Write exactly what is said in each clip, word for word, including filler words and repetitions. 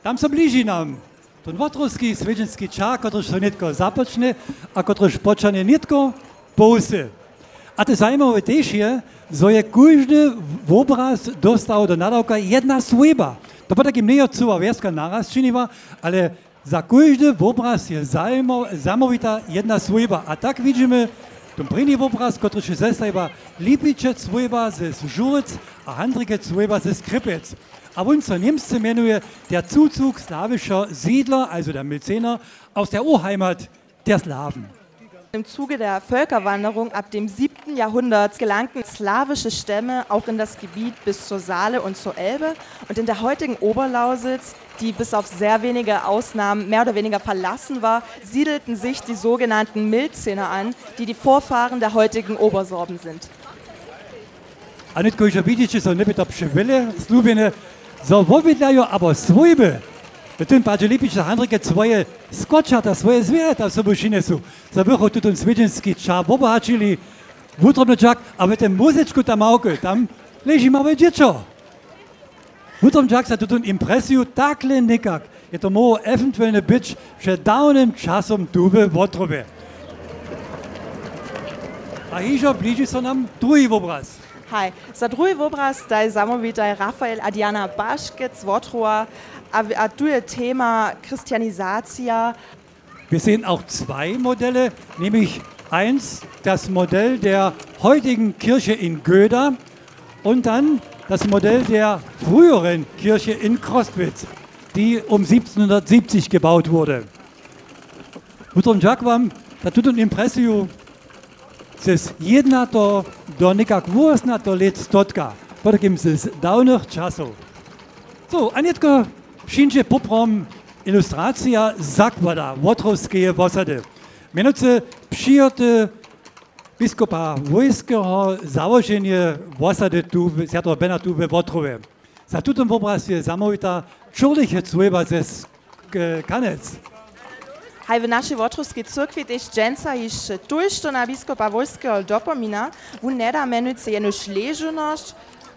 Tam so bliži nam tón wotrowski swjedźenski čar, kotryž so nětko započnje a kotryž počahne nětko po wsy. A to zajimawe tež je, zo je kóždy wobraz dóstał do nadawka jedna swójba. To potajkim njeje cyła wjeska naraz činiła, ale za kóždy wobraz je zajimo-, zamołwita jedna swójba. A tak widźimy tón prěni wobraz, kotryž je zestajiła Lipičec swójba ze Žuryc a Handrikec swójba ze Skrypjec. A wón so němsce mjenuje Der Zuzug slawischer Siedler, also der Milzener, aus der Urheimat der Slawen. Im Zuge der Völkerwanderung ab dem siebten Jahrhundert gelangten slawische Stämme auch in das Gebiet bis zur Saale und zur Elbe. Und in der heutigen Oberlausitz, die bis auf sehr wenige Ausnahmen mehr oder weniger verlassen war, siedelten sich die sogenannten Milzener an, die die Vorfahren der heutigen Obersorben sind. A nětko hižo widźiće, zo njebě to přewjele slubjene, zo wobydlajo abo swójby, w tym padźe Lipičec a Handrikec, swoje skočata, swoje zwěrjata sobu přinjesu, zo bychu tutón swjedźenski čar wobohaćili. Wutrobny dźak, a w tym muzyczku tam małke, tam leži małe dźěćo. Wutrobny dźak za tutón impresiju. Takle někak je to móhło ewentuelnje być před dawnym časom tu we Wotrowje. A hižo bliži so nam druhi wobraz. Haj, za druhi wobraz staj zamołwitaj Rafael a Diana Baškec z Wotrowa a, a tu je tema christianizacija. Wir sehen auch zwei Modelle, nämlich eins, das Modell der heutigen Kirche in Göda und dann das Modell der früheren Kirche in Crostwitz, die um siebzehnhundertsiebzig gebaut wurde. Wutrobny dźak wam za tutón impresiju. Sej jedna to do někak wósnato lět stotka, potajkim z dawnych časow. So, a nětko přińdźe poprawom ilustracija zakłada Wotrowskeje wosady. Mjenujcy přihoty biskopa Wójskeho, załoženje wosady tu w-, swjateho Bena tu we Wotrowje. Za tutón wobraz je zamołwita Čurlichec swójba ze K-, Kanec. Haj, w našej Wotrowskej cyrkwi tež dźensa hišće tójšto na biskopa Wójskeho dopomina. Wón njeda mjenujcy jenož ležownosć,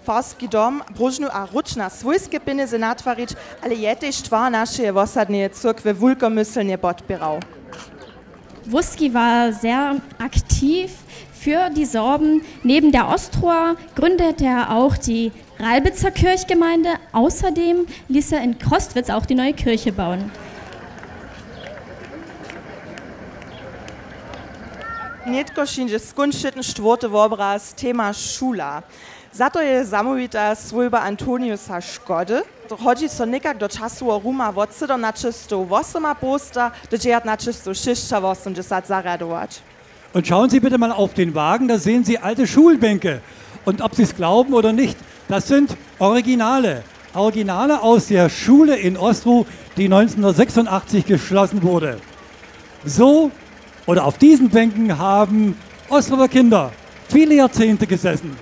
farski dom, bróžnu a hróč na swójske pjenjezy natwarić, ale je tež twar našeje wosadneje cyrkwje wulkomyslnje podpěrał. Wóski war sehr aktiv für die Sorben. Neben der Ostroer gründet er auch die Ralbitzer Kirchgemeinde. Außerdem ließ er in Crostwitz auch die neue Kirche bauen. Nětko přińdźe skónčny štwórty wobraz, tema šula. Za to je zamołwita swójba Antoniusa Škody. To hodźi so někak do časoweho ruma wot sydomnaćestowwosomapołsta do dźewjatnaćestowšěsćawosomdźesat zarjadować. Und schauen Sie bitte mal auf den Wagen, da sehen Sie alte Schulbänke. Und ob Sie es glauben oder nicht, das sind Originale. Originale aus der Schule in Ostrow, die neunzehnhundertsechsundachtzig geschlossen wurde. So, oder auf diesen Bänken haben Ostrower Kinder viele Jahrzehnte gesessen.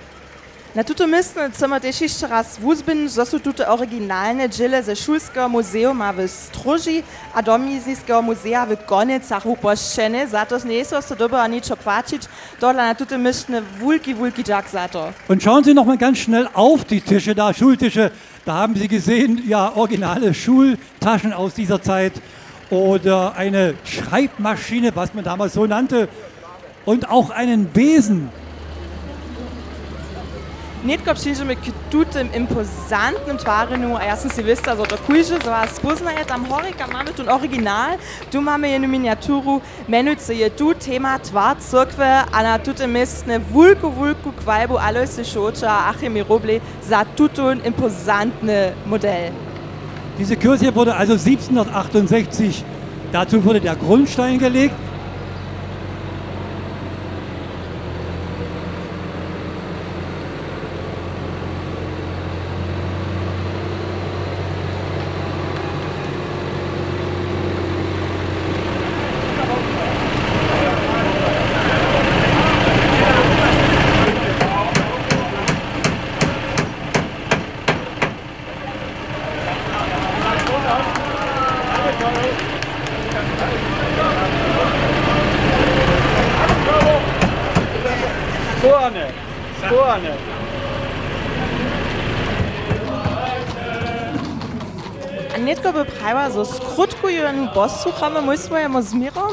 Na tutym městnje chcemy tež hišće raz wuzběhnyć, zo su tute originalne dźěle ze šulskeho muzejuma w Stróži a domizniskeho muzeja w Konecach wupožčene. Za to njejsu so dyrbjeli ničo płaćić. Tohodla na tutym městnje wulki, wulki dźak za to. Und schauen Sie noch mal ganz schnell auf die Tische da, Schultische. Da haben Sie gesehen, ja, originale Schultaschen aus dieser Zeit oder eine Schreibmaschine, was man damals so nannte, und auch einen Besen. Nětko přińdźemy k tutym impozantnym twarjenju a ja sym sej wěsta, zo to kóždy z was póznaje. Tam horjeka mamy tón original, tu mamy jednu miniaturu. Mjenujcy je tu tema Twar cyrkwje a na tutym městnje wulku, wulku chwalbu Alojsej Šołća a Achimej Roblej za tutón impozantny model. Diese Kirche wurde also siebzehnhundertachtundsechzig, dazu wurde der Grundstein gelegt. Vorne, vorne. Nětko by prajiła, zo skrótkuju jenu posłuchamy mój swojemu změrom.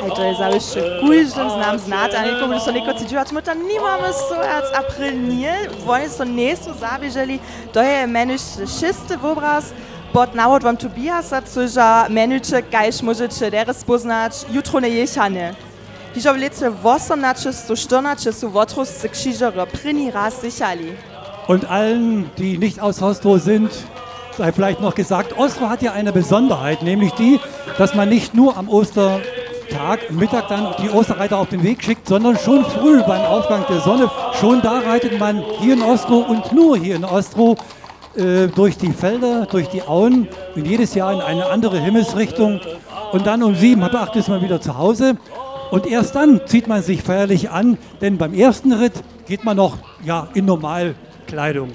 Hej, to je zawěsće kóždym z nam znate, a někomu so někotři dźiwać, my to nimamy stojac a prěni, woni so njejsu zaběželi. To je mjenujće šěsty wobraz pod nawodłom Tobiasa Cyža, mjenujće, kaž móžeće derje spóznać, Jutrowne jěchanje. Hižo w lěće wosomnaće sto štyrnaće su Wotrowscy křižerjo prěni raz jěchali. Und allen, die nicht aus Ostrow sind, sei vielleicht noch gesagt, Ostrow hat ja eine Besonderheit, nämlich die, dass man nicht nur am Ostertag, Mittag dann die Osterreiter auf den Weg schickt, sondern schon früh beim Aufgang der Sonne, schon da reitet man hier in Ostrow und nur hier in Ostrow äh, durch die Felder, durch die Auen und jedes Jahr in eine andere Himmelsrichtung. Und dann um sieben, halb acht ist man wieder zu Hause. Und erst dann zieht man sich feierlich an, denn beim ersten Ritt geht man noch, ja, in Normalkleidung.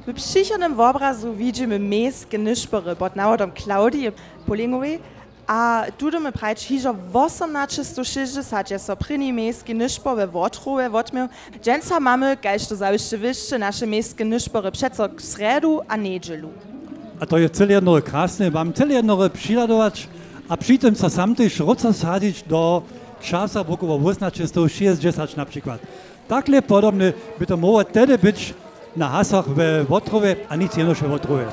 W přichodnym wobrazu widźimy mejske nyšpory pod nawodom Klaudije Polengowej. A tu dymy prajić, hižo wosomnaće sto šěsćdźesat je so prěni mejski nyšpor we Wotrowje wotměł. Dźensa mamy, kaž to zawěsće wěsće, naše mejske nyšpory přeco k srjedu a njedźelu. A to je cyle jednore krasne. Mam cyle jednore přihladować a při tym so sam tež wróco sadźić do časa wokoło wósomnaće sto šěsćdźesat na přikład. Takle podobne by to móhło tehdy być na hasach we Wotrowje a nic jenož we Wotrowje.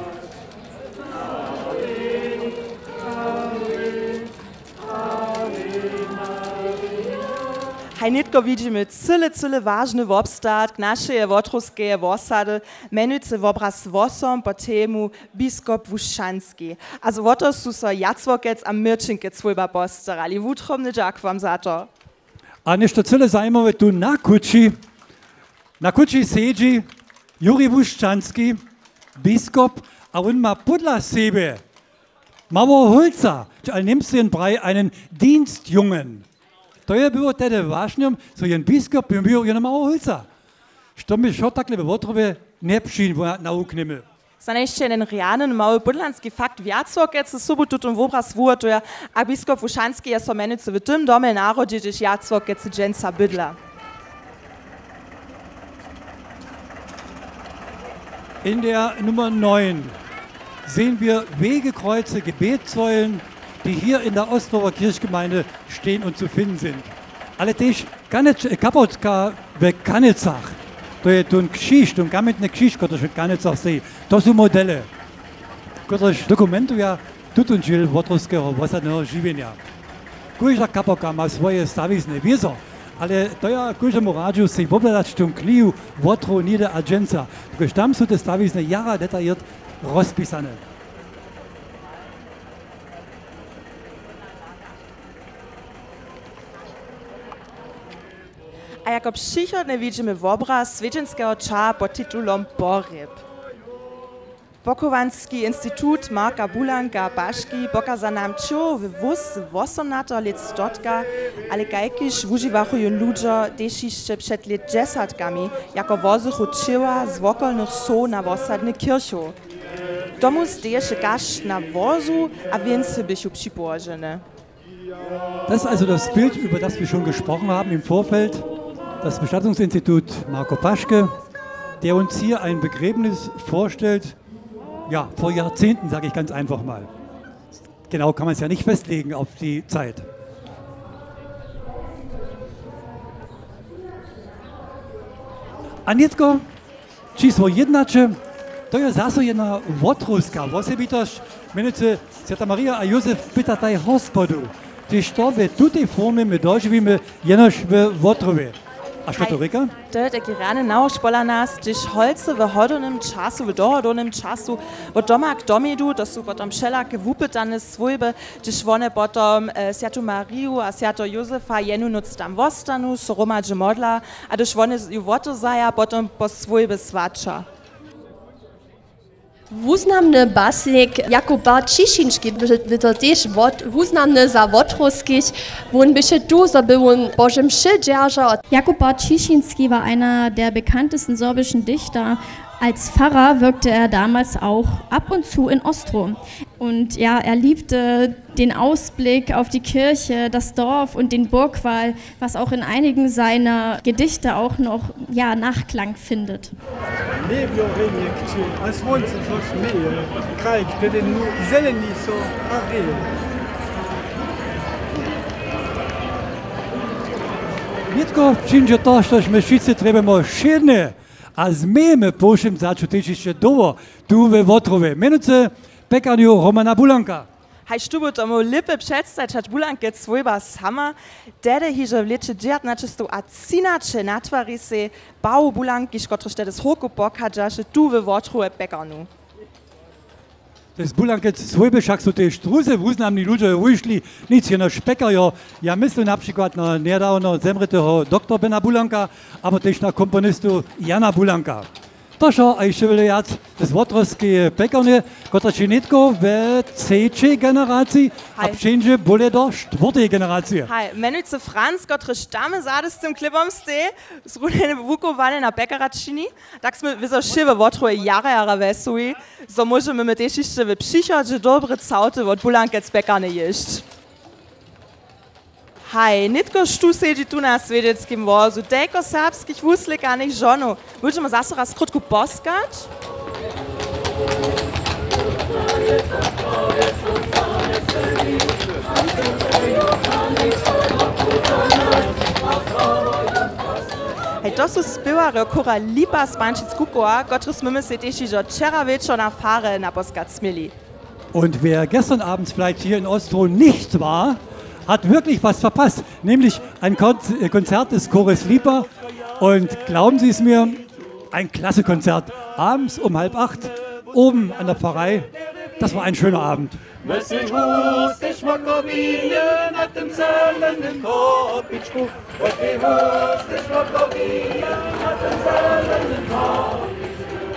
Haj nětko widźimy cyle, cyle wažny wobstatk našeje wotrowskeje wosady, mjenujcy wobraz wosom po temu Biskop Łušćanski. A zo wo to su so Jacłokec a Měrćinkec swójba postarali. Wutrobny dźak wam za to. A něšto cyle zajimawe, tu na kući, na kući sedźi Juri Łušćanski, biskop, a wón ma pódla sebje mało hólca, č-, ale Němsce jen praji einen Dienstjungen. To je było tehdy wažne, zo jen biskop je měł jeno mało hólca. Što my wšo takle we Wotrowje njepři-, nawuknjemy. Za hišće jedyn rjany mały pódlanski fakt: Jacłokec sobu tutón wobraz wuhotuja, a biskop Łušćanski je so mjenujcy w tym domje narodźił, hdźež Jacłokec dźensa bydla. In der Nummer neun sehen wir Wegekreuze, Gebetssäulen, die hier in der Ostrower Kirchgemeinde stehen und zu finden sind. Ale tež Kanec-, kapałka w Kanecach. To je tón křiž, tón kamjentny křiž, kotryž w Kanecach steji. To su modele, kotrež dokumentuja tutón dźěl wotrowskeho wosadneho žiwjenja. Kóžda kapałka ma swoje stawizny, wězo, ale to ja kóždemu radźu, sej wobhladać tu knihu Wotrow něhdy a dźensa, dokelž tam su te stawizny jara detailěrte rozpisane. A jako přichodne widźimy wobraz swjedźenskeho ćaha pod titulom Porěb. Pochowanski institut Marka Bulanka Paški pokaza nam ćěło we włósce wosomnateho lětstotka, ale kajkiž wužiwachu jón ludźo tež hišće před lětdźesatkami, jako wozychu ćěła z wokolnych wsow na wosadny kěrchow. K tomu steješe kašć na wozu a wěncy běchu připołožene. Das ist also das Bild, über das wir schon gesprochen haben im Vorfeld. Das Bestattungsinstitut Marco Paschke, der uns hier ein Begräbnis vorstellt. Ja, vor Jahrzehnten, sage ich ganz einfach mal. Genau kann man es ja nicht festlegen auf die Zeit. A nětko čisło jědnaće, to je zaso jedna wotrowska wosebitosć, mjenujcy Swjata Marija a Józef pytataj hospodu. Tež to w tutej formje my dožiwimy jenož we Wotrowje. A što to rěka? To je taki rjany nałožk pola nas, hdźež holcy w hodownym času, w dohodownym času wot doma k domej du, to su potom wšelake wupytane swójby, hdźež wone potom e, swjatu Mariju a swjateho Józefa jenu nóc tam wostanu, so hromadźe modla, a hdyž wone ju wotozaja, potom po swójby swaća. Wuznamny basnik Jakub Bart Ćišinski by, by to tež wot-, wuznamny za Wotrowskich. Wón běše tu, zo by wón Bože mše dźeržał. Jakub Bart Ćišinski war einer der bekanntesten sorbischen Dichter. Als Pfarrer wirkte er damals auch ab und zu in Ostroh. Und ja, er liebte den Ausblick auf die Kirche, das Dorf und den Burgwall, was auch in einigen seiner Gedichte auch noch, ja, Nachklang findet. Njebjo rjenje kći, a słónce so směje, kraj, kdy den zeleni so a rěje. Nětko přińdźe to, štož my wšitcy trjebamy wšědnje a změjemy po wšěm zaću tež hišće dołho tu we Wotrowje. Mjenujcy pjekarnju Romana Bulanka. Haj, štó by to móhł lěpje předstajić, hač Bulankec swójba sama. Tehdy hižo w lěće dźewjatnaćestow a třinaće natwari sej Pawo Bulank, kiž kotryž tehdy z hórku pochadźaše, tu we Wotrowje pjekarnu. To je Bulankec swójby, wšak su tež druzy wuznamni ludźo wušli, nic jenož pjekarjo. Ja myslu na přikład na njedawno zemrěteho doktor Bena Bulanka, abo tež na komponistu Jana Bulanka. To wšo a hišće wjele wjac z Wotrowskeje pjekarnje, kotraž je nětko we třećej generaciji a Haj. Přińdźe bóle do štwórteje generacije. Haj, mjenujcy Franc, kotryž tam zady z tym chlěbom steji, zrunje wukowane na pjekara čini, tak smy wězo wšě we Wotrowje jara, jara wjeseli, zo móžemy my tež hišće w přichodźe dobre całty wot Bulankec pjekarnje jěsć. Haj, nětko štó sedźi tu na swjedźeckim wozu, telko serbskich wuslěkanych žonow. Budźemy zaso raz krótko poskać. Haj, to su spěwarjo chóra Lipa z Pančic Kukowa, kotrychž smy my sej tež hižo wčera wječor na farje naposkać směli. Und wer gestern Abend vielleicht hier in Ostroh nicht war, hat wirklich was verpasst, nämlich ein Konz-, äh, Konzert des Chores Lipa. Und glauben Sie es mir, ein klasse Konzert. Abends um halb acht, oben an der Pfarrei. Das war ein schöner Abend. Mysliš, wustež Makowinje na tym zelenym kopičku?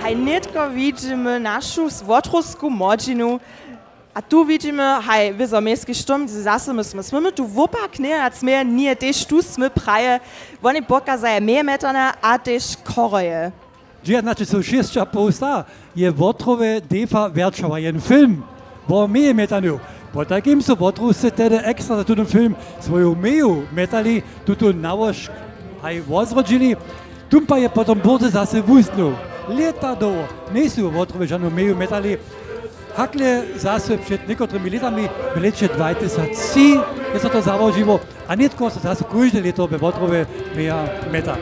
Haj, nětko widźimy našu Wotrowsku młodźinu. A tu widźimy, haj, wězo mějski štóm, zaso my smy, smy tu wopak njeje a směje, njeje tež tu smy praje. Woni pokazaja meje mjetane a tež choroje. Dźewjatnaće sto šěsć a poł sta je Wotrowje defa wjerćała jen film wo meje mjetanju. Potajkim su Wotrowsce tehdy ekstra za tutón film swoju meju mjetali, tutón nałožk haj wozrodźili. Tumpa je potom bórze zase wusnył. Lěta dołho njejsu we Wotrowje žanu meju mjetali. Hakle zase před někotrymi lětami, w lěće dwatysactři, je so to załožiło. A nětko so zase kóžde lěto we Wotrowje meja mjeta.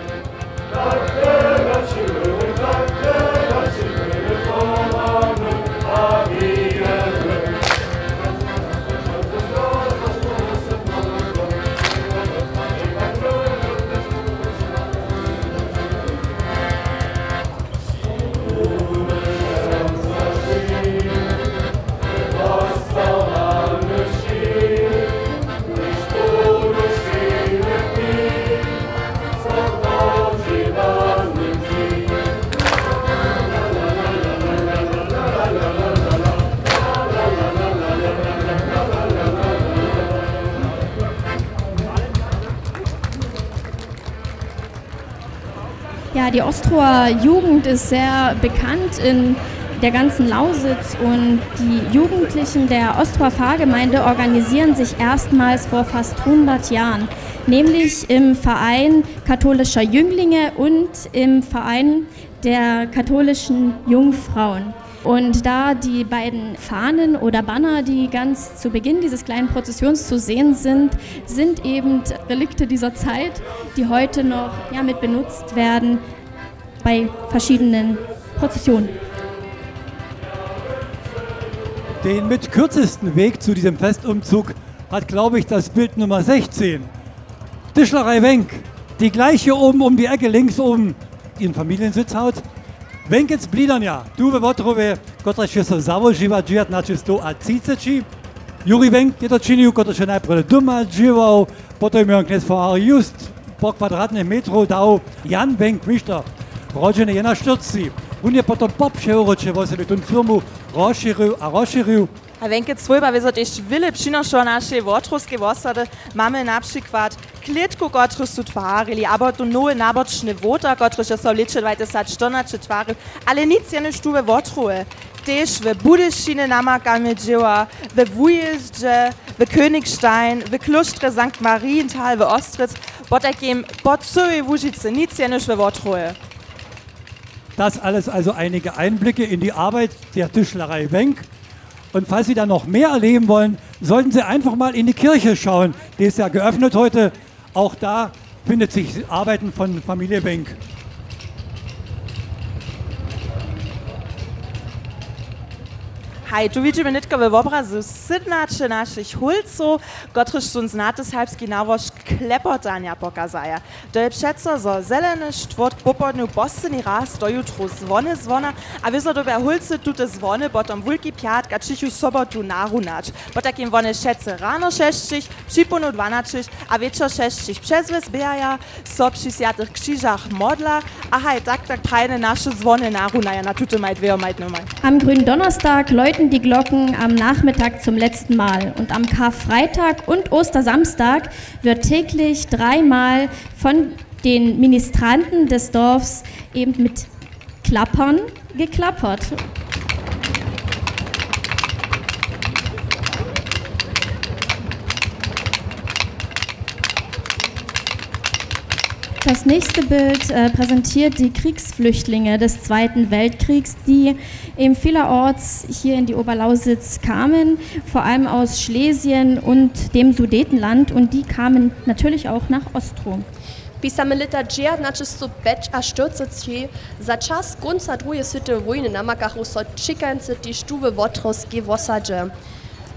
Ja, die Ostroer Jugend ist sehr bekannt in der ganzen Lausitz und die Jugendlichen der Ostroer Pfarrgemeinde organisieren sich erstmals vor fast hundert Jahren, nämlich im Verein katholischer Jünglinge und im Verein der katholischen Jungfrauen. Und da die beiden Fahnen oder Banner, die ganz zu Beginn dieses kleinen Prozessions zu sehen sind, sind eben Relikte dieser Zeit, die heute noch, ja, mit benutzt werden bei verschiedenen Prozessionen. Den mit kürzesten Weg zu diesem Festumzug hat, glaube ich, das Bild Nummer sechzehn. Tischlerei Wenk, die gleich hier oben um die Ecke links oben ihren Familiensitz hat. Wenkec Blidanja, tu we Wotrowje, kotraž je so załožiła dźewjatnaće sto a třiceći. Juri Wenk je to činił, kotryž je najprjedy doma dźěłał, potom je knjez farar just po kwadratnych metrow dał. Jan Wenk Mišter, rodźeny jedenaštyrceći. Wón je potom po přewróće wosebje tón firmu rozšěrił a rozšěrił. A wjenke swójba wězo tež wjele přinošo našej wotrowskej wosady. Mamy na přikład klětku, kotruž su twarili, abo tu nowy nabočny wołtar, kotryž je so w lěće dwatysać štyrnaće twarił, ale nic jenož tu we Wotrowje. Tež w Budyšinje namakamy dźěła, we Wujězdźe, w Königstein, w klóštrje Sankt Marienthal, w Ostritz, potajkim po cyłej Łužicy, nic jenož we Wotrowje. Das alles also einige Einblicke in die Arbeit der Tischlerei Wenk. Und falls Sie da noch mehr erleben wollen, sollten Sie einfach mal in die Kirche schauen. Die ist ja geöffnet heute. Auch da findet sich Arbeiten von Familie Wenk. Haj, tu widźimy nětko we wobrazu sydonaće našich hólcow, kotryž su znaty serbski nałožk klepotanja pokazaja. To je přeco, zo zeleny štwórtk popołdnju posledni raz do jutru zwony zwona a wězo dyrbja hólcy tute zwony potom Wulki pjatk a Ćichu sobotu narunać. Potajkim wone wšetcy rano šesćich, připołdnju dwanaćich a wječor šesćich přez wjes běhaja, so při swjatych křižach modla a haj tak, tak prajne naše zwony narunaja na tutomaj dwěmaj dnjomaj. Am Gründonnerstag läuten die Glocken am Nachmittag zum letzten Mal und am Karfreitag und Ostersamstag wird täglich dreimal von den Ministranten des Dorfs eben mit Klappern geklappert. Das nächste Bild, äh, präsentiert die Kriegsflüchtlinge des Zweiten Weltkriegs, die eben vielerorts hier in die Oberlausitz kamen, vor allem aus Schlesien und dem Sudetenland, und die kamen natürlich auch nach Ostrow. Pisamy lěta dźewjatnaćestowpjećaštyrceći, za čas kónca druheje swětoweje wójny namakachu so ćěkańcy tež tu we Wotrowskej wosadźe.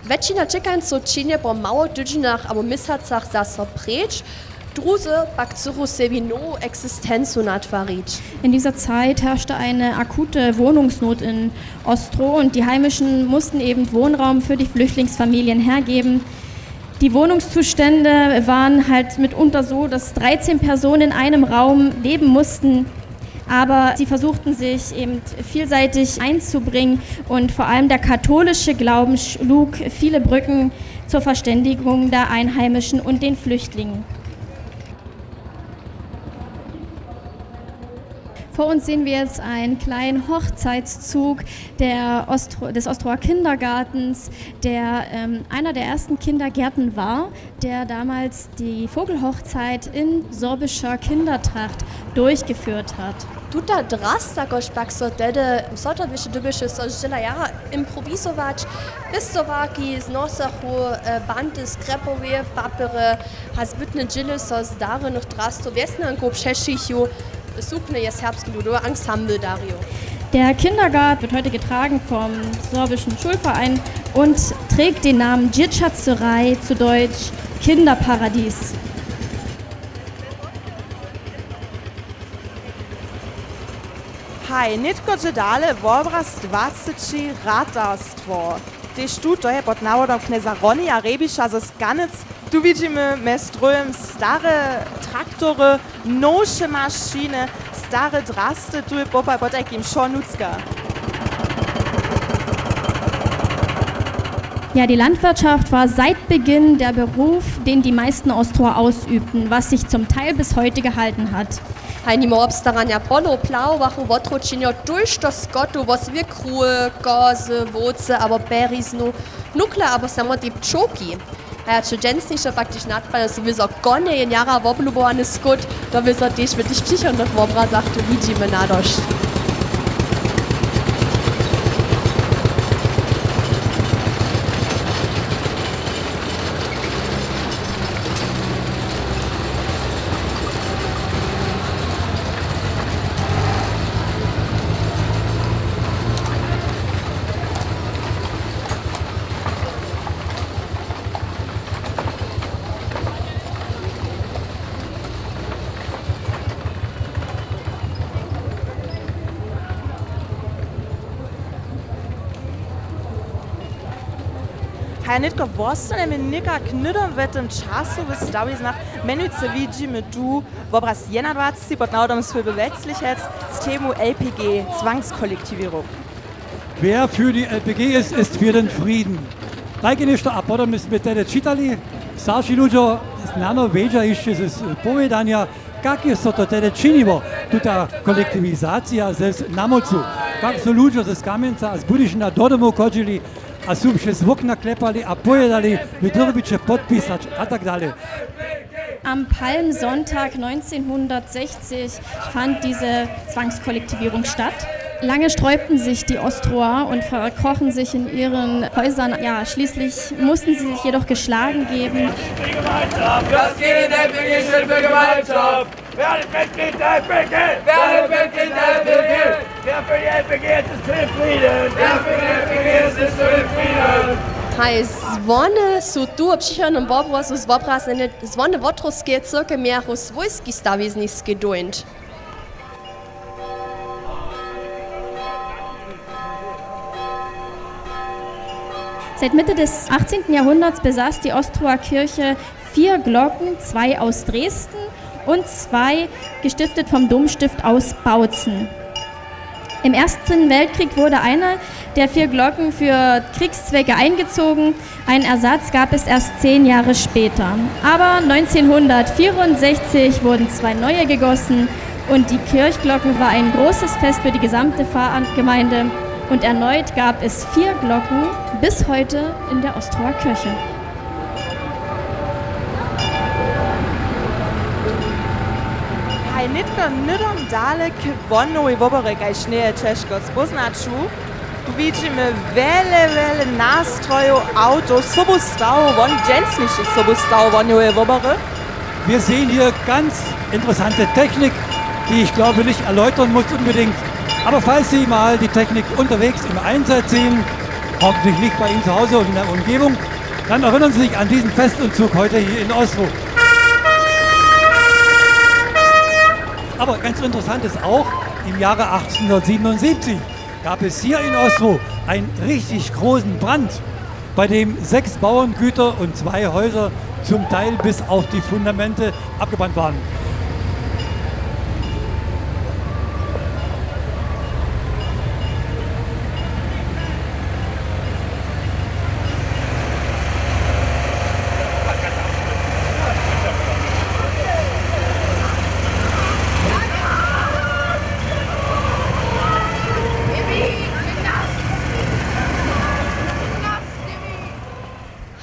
Wjetšina ćěkańcow ćehnje po mało tydźenjach abo měsacach zaso preč, druzy pak chcychu sebi nowu eksistencu natwarić. In dieser Zeit herrschte eine akute Wohnungsnot in Ostrow und die Heimischen mussten eben Wohnraum für die Flüchtlingsfamilien hergeben. Die Wohnungszustände waren halt mitunter so, dass dreizehn Personen in einem Raum leben mussten. Aber sie versuchten sich eben vielseitig einzubringen und vor allem der katholische Glauben schlug viele Brücken zur Verständigung der Einheimischen und den Flüchtlingen. Vor uns sehen wir jetzt einen kleinen Hochzeitszug der Ostro-, des Ostroer Kindergartens, der, ähm, einer der ersten Kindergärten war, der damals die Vogelhochzeit in sorbischer Kindertracht durchgeführt hat. Tuta drasta, kož pak so tehdy w Sotowišće dyrbješe so zdźěla jara improwizować, pěstowarki znosachu, e, banty z krepoweje papjery a zbytne dźěle so z darenych drastow wjesnjankow přešichu. Suknje je serbski ludowy ansambl darił. Der Kindergarten wird heute getragen vom Sorbischen Schulverein und trägt den Namen Dźěćacy raj, zu Deutsch Kinderparadies. Haj, nětko dźe dale, wobraz dwaceći, ratarstwo. Tež tu, to je pod nawodom knjeza Ronija Rebiša z Kanec. Tu widźimy mjez druhim stare traktory, nowše mašiny, stare drasty, tu je popal potajkim wšo nutřka. Ja, die Landwirtschaft war seit Beginn der Beruf, den die meisten Ostroer ausübten, was sich zum Teil bis heute gehalten hat. Haj, nimo wobstaranja polow plahowachu wotročenjo tójšto skotu, wosebje kruwy, kozy, wowcy abo pjeriznu, nukle abo samotnej pčołki. A ja će dźensnišo pak tež nadpadajo, so wězo konje je jara woblubowany skót, to wězo tež w tych přichodnych wobrazach tu widźimy nadosć. Haj, nětko wostanjemy někak hnydom w tym času w stawiznach. Mjenujcy widźimy tu wobraz jednadwaceći pod nawodom swójby Weclichec z temu L P G, Zwangskollektivierung. Wer für die L P G ist, ist für den Frieden. Tajke něšto a potom smy tehdy čitali, starši ludźo snano wědźa hišće z powědanja, kak je so to tehdy činiło, tuta kolektiwizacija z namocu, kak su ludźo z Kamjenca a z Budyšina do domow chodźili a su přez wokna klepali a powědali, wy dyrbiće podpisać a tak dalej. Am Palmsonntag neunzehnhundertsechzig fand diese Zwangskollektivierung statt. Lange sträubten sich die Ostroer und verkrochen sich in ihren Häusern. Ja, schließlich mussten sie sich jedoch geschlagen geben. Was geht in der L P G steht für Gemeinschaft? Wer ist Mitglied der L P G? Wer ist Mitglied der L P G? Wer für die L P G ist, ist für den Frieden. Wer für die L P G ist, ist für den Frieden. Haj, zwony su tu w přichodnym wobrazu zwobraznjene. Zwony Wotrowskeje cyrkej mějachu swójski stawizniski dóńć. Seit Mitte des achtzehnten Jahrhunderts besaß die Ostroer Kirche vier Glocken, zwei aus Dresden und zwei gestiftet vom Domstift aus Bautzen. Im Ersten Weltkrieg wurde eine der vier Glocken für Kriegszwecke eingezogen. Ein Ersatz gab es erst zehn Jahre später. Aber neunzehnhundertvierundsechzig wurden zwei neue gegossen und die Kirchglocken war ein großes Fest für die gesamte Pfarrgemeinde. Und erneut gab es vier Glocken bis heute in der Ostroer Kirche. Haj, nětko hnydom dale k wohnjowej woborje, kaž njeje ćežko spóznaću. Tu widźimy wjele, wjele nastrojow, awtow, sobustawow, won-, dźensnišich sobustawow wohnjoweje wobory. Wir sehen hier ganz interessante Technik, die ich glaube nicht erläutern muss unbedingt. Aber falls Sie mal die Technik unterwegs im Einsatz sehen, hoffentlich nicht bei Ihnen zu Hause und in der Umgebung, dann erinnern Sie sich an diesen Festumzug heute hier in Ostrow. Aber ganz interessant ist auch, im Jahre achtzehnhundertsiebenundsiebzig gab es hier in Ostrow einen richtig großen Brand, bei dem sechs Bauerngüter und zwei Häuser zum Teil bis auf die Fundamente abgebrannt waren.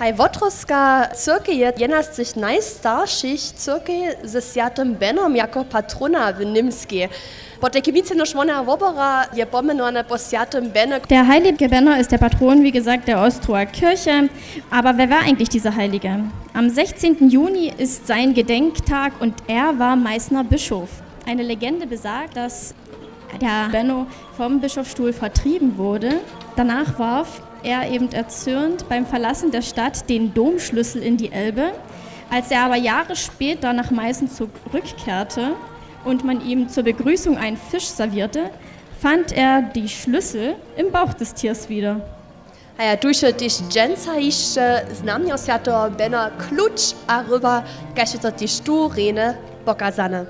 Haj, Wotrowska cyrkej je jedna z tych najstaršich cyrkej ze swjatym Benom jako patrona w Němskej. Potajkim nic jenož woneho wobora je pomjenowane po swjatym Bene. Der heilige Benno ist der Patron, wie gesagt, der Ostroer Kirche. Aber wer war eigentlich dieser Heilige? Am sechzehnten Juni ist sein Gedenktag und er war Meißner Bischof. Eine Legende besagt, dass der Benno vom Bischofsstuhl vertrieben wurde. Danach warf er eben erzürnt beim Verlassen der Stadt den Domschlüssel in die Elbe. Als er aber Jahre später nach Meißen zurückkehrte und man ihm zur Begrüßung einen Fisch servierte, fand er die Schlüssel im Bauch des Tiers wieder. A ja, tu je tež dźensa hišće znamjenjo swjateho Bena kluč a ryba, kaž je to tež tu rjene pokazane.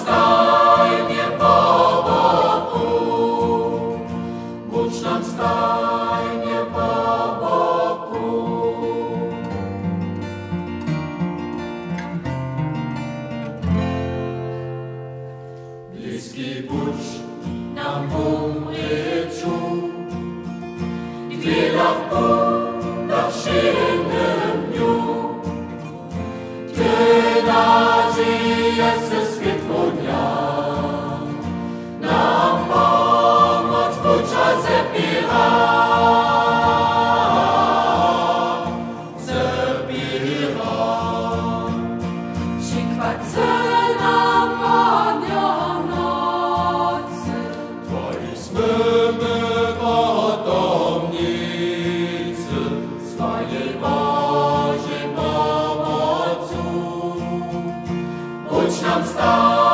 Stajnje po boku, budź nam stajnje po boku. Bliski budź nam ku mrěću, dwěrach ku do wšědnym dnju. Ty nadźija se swětło dnja, nam pomoc budź a zepěra, zepěra. Přikładź nam po dnjach nocy, twoji smy my potomnicy, swojej Božej pomocu. Budź nam stajnje